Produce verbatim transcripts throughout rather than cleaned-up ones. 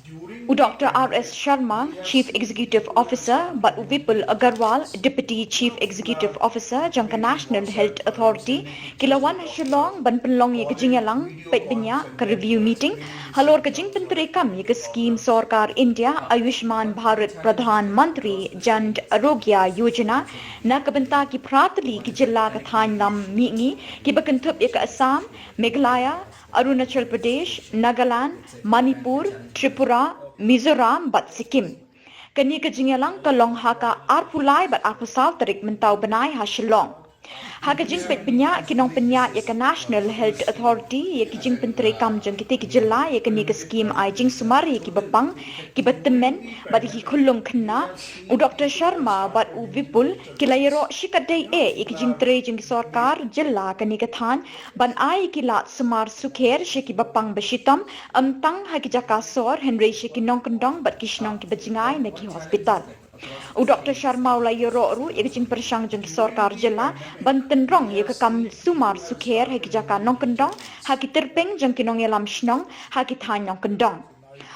U Doctor R S Sharma, Chief Executive Officer, bad u Vipul Agarwal, Deputy Chief Executive Officer jong ka National Health Authority, ki la wan ha Shillong ban pynlong ïa ka jingïalang peit bniah, ka review meeting halor ka jingpyntreikam ïa ka skim sorkar India Ayushman Bharat Pradhan Mantri Jan Arogya Yojana na ka bynta ki phra tylli ki jylla ka thaiñ lam mihngi kiba kynthup ïa ka Assam, Meghalaya, Arunachal Pradesh, Nagaland, Manipur, Tripura, Mizoram bad Sikkim. Kane ka jingïalang ka long ha ka arphew lai bad arphew saw tarik mynta u bnai ha Shillong. Ha ka jingpeit bniah, ki nongpynïaid ïa ka National Health Authority ïa ki jingpyntreikam jong kitei ki jylla ïa kane ka skim ai jingsumar ïa kiba pang, kiba tymmen bad ïa ki khyllung khynnah, u Doctor Sharma bad u Vipul ki la ïaroh shikatdei eh ïa ki jingtrei jong ki sorkar jylla kane ka thaiñ ban ai ïa ki lad sumar sukher sha kiba pang ba shitom, ym tang ha ki jaka sor hynrei sha ki nongkyndong bad ki shnong kiba jngai na ki hospital. U Doctor Sharma u la ïaroh ruh ïa ka jingpyrshang jong ki sorkar jylla ban tynrong ïa ka kam sumar sukher ha ki jaka nongkyndong, ha ki tyrpeng jong ki nongïalam shnong, ha ki thaiñ nongkyndong.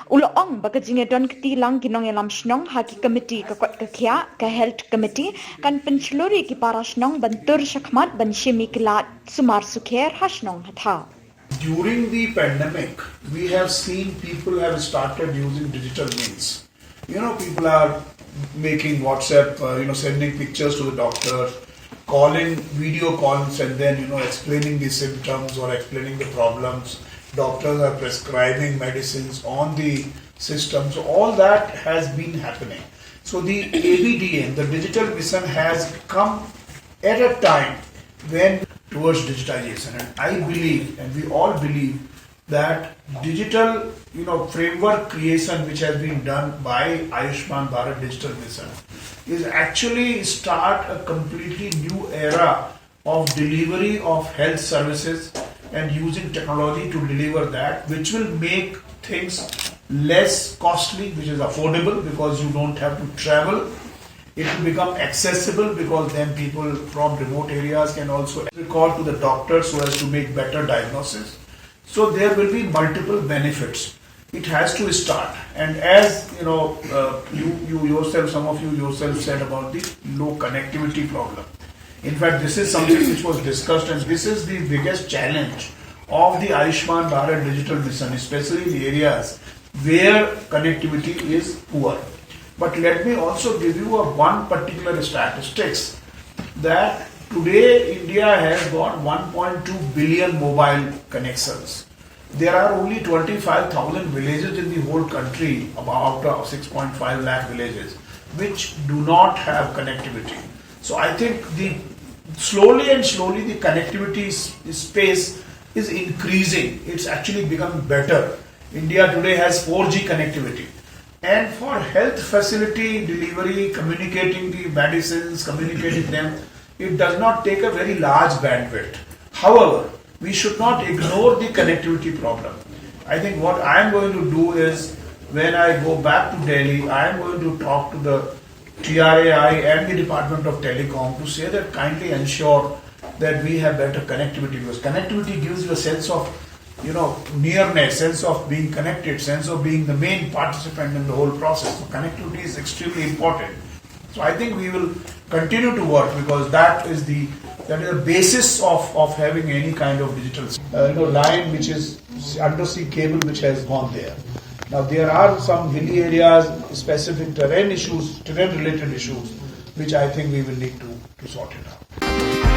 U la ong ba ka jingïadon kti lang ki nongïalam shnong ha ki komiti ka kot ka khiah, ka Health Committee, kan pynshlur ïa ki para shnong ban tur shakhmat ban shim ïa ki lad sumar sukher ha shnong ha thaw. During the pandemic, we have seen people have started using digital means. You know, people are making WhatsApp, uh, you know, sending pictures to the doctor, calling, video calls, and then, you know, explaining the symptoms or explaining the problems. Doctors are prescribing medicines on the system. So all that has been happening. So the A B D M, the digital mission, has come at a time when towards digitization. And I believe, and we all believe, that digital, you know, framework creation which has been done by Ayushman Bharat Digital Mission is actually start a completely new era of delivery of health services and using technology to deliver that, which will make things less costly, which is affordable because you don't have to travel. It will become accessible because then people from remote areas can also record to the doctor so as to make better diagnosis. So there will be multiple benefits. It has to start. And as you know, uh, you, you yourself, some of you yourself said about the low connectivity problem. In fact, this is something which was discussed, and this is the biggest challenge of the Ayushman Bharat Digital Mission, especially in the areas where connectivity is poor. But let me also give you a one particular statistics that today India has got one point two billion mobile connections. There are only twenty-five thousand villages in the whole country, about, uh, six point five lakh villages, which do not have connectivity. So I think the slowly and slowly the connectivity s- space is increasing. It's actually become better. India today has four G connectivity. And for health facility delivery, communicating the medicines, communicating them, it does not take a very large bandwidth. However, we should not ignore the connectivity problem. I think what I am going to do is, when I go back to Delhi, I am going to talk to the T R A I and the Department of Telecom to say that kindly ensure that we have better connectivity, because connectivity gives you a sense of, you know, nearness, sense of being connected, sense of being the main participant in the whole process. So connectivity is extremely important. So I think we will continue to work because that is the that is the basis of, of having any kind of digital, uh, you know, line which is undersea cable which has gone there. Now there are some hilly areas, specific terrain issues, terrain related issues, which I think we will need to, to sort it out.